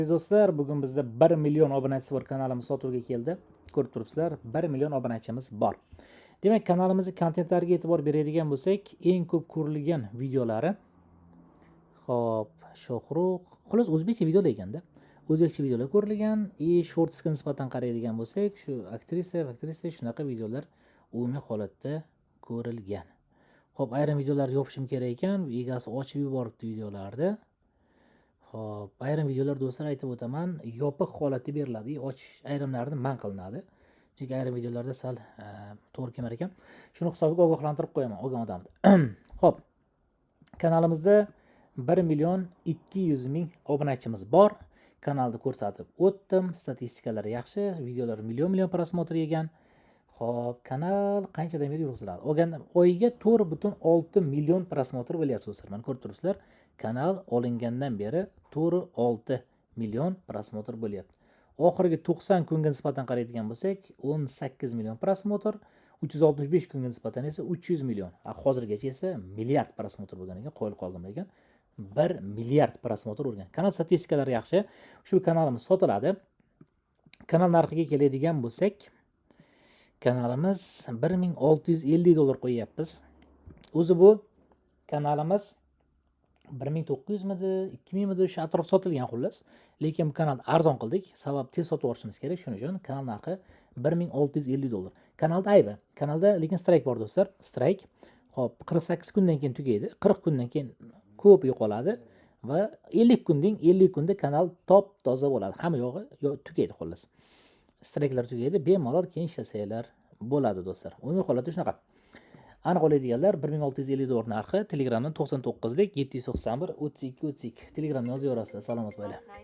Aziz do'stlar, bugun bizda 1 million obunachisi bor kanalimiz sotuvga keldi. Ko'rib turibsizlar, 1 million obunachimiz bor. Demak, kanalimizning kontentlariga e'tibor beradigan bo'lsak, eng ko'p ko'rilgan videolari, xo'p, Shohruh, xullas, o'zbekcha videolar ekanda. O'zbekcha videolar ko'rilgan и shortsga nisbatan qaraydigan bo'lsak, shu aktrisa, aktrisa, shunaqa videolar umumiy holatda ko'rilgan. Xo'p, ayrim videolarni yopishim kerak ekan, egasi ochib yuboribdi videolarni. Xo'p, ayrim videolar, do'stlar, aytib o'taman, yopiq holatda beriladi, ochish ayrimlarini man qilinadi. Chunki ayrim videolarda sal to'g'ri kelmar ekan. Shuni hisobiga ogohlantirib qo'yaman olgan odamni. Xo'p, kanalimizda 1 million 200 ming obunachimiz bor. Kanalni ko'rsatib o'tdim, statistikalari yaxshi, videolar million million просмотр yegan. Xo'p, kanal qanchadan beri yurg'iziladi? Olgan oyiga 4,6 million просмотр bo'lyapti, do'stlar. Mana, ko'rib turibsizlar. Kanal olingandan beri 4,6 million просмотр bo'lyapti. Oxirgi 90 kunga nisbatan qaraydigan bo'lsak, 18 million просмотр, 365 kunga nisbatan esa 300 million. Hozirgacha esa milliard просмотр bo'lgan ekan, qoyil qoldim lekin. 1 milliard просмотр bo'lgan. Kanal statistikalari yaxshi. Shu kanalimiz sotiladi. Kanal narxiga keladigan bo'lsak, kanalimiz 1650 dollar qo'yyapmiz. O'zi bu kanalimiz 1900 midi, 2000 midi, shu atrof sotilgan xullas. Lekin bu kanalni arzon qildik. Sabab, tez sotib yuborishimiz kerak. Shuning uchun kanal narxi 1650 dollar. Kanalda aybi. Kanalda lekin страйк bor, do'stlar. Страйк. Xo'p, 48 kundan keyin tugaydi. 40 kundan keyin ko'p yo'qoladi va 50 kundan 50 kunda kanal top toza bo'ladi. Hamma yog'i tugaydi xullas. Страйк lar tugaydi, bemalol keyin ishlasanglar bo'ladi, do'stlar. Umumiy holatda shunaqa. Aniq oladiganlar, 1650 dollar narxi. Telegramdan 99lik 791 32 32 Telegramdan yozaverasizlar. Salomat bo'linglar.